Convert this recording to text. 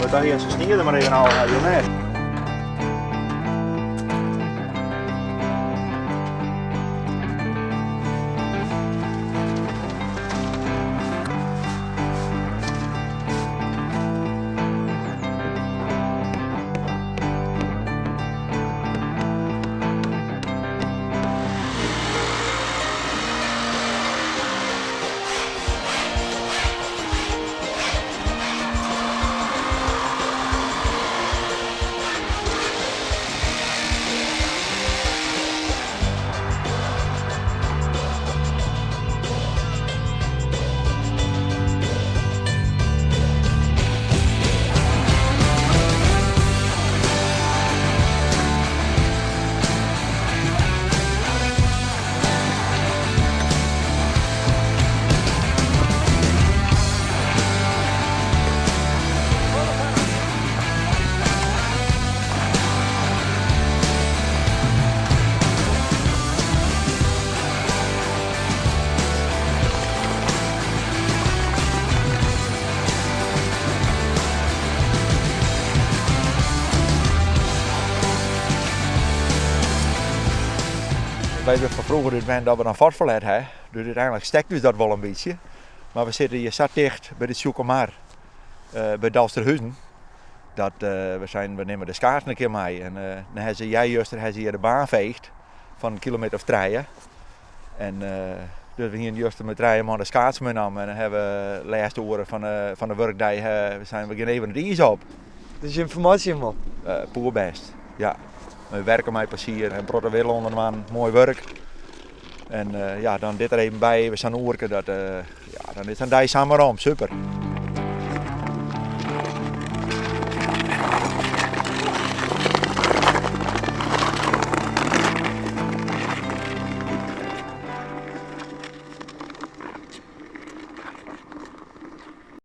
We toch eerst de snie er maar even ôf helje, of net? Wy binne fan froeger út wend dat we dan fuotferlet ha, dus úteinlik stekt ús dat wol in bytsje. Mar we sitte hjir sa ticht by de Tsjûkemar, by Dolsterhuzen, dat we seinen we nimme de skaatsen in kear mei. En dan ha se earjuster ha se hjir de baan feegd fan in kilometer of trije. En dus we hienen juster mei trije man de skaatsen meinaam en dan ha we lêste oere fan de wurkdei seinen we gean even it iis op. Dus jim fermeitsje jim wol? Poerbêst, ja. We werke mei plezier en in protte wille ûnder inoar, moai wurk. En ja, dan dit der even by, even sa'n oerke, dat, ja, dan is sa'n dei samar om, super.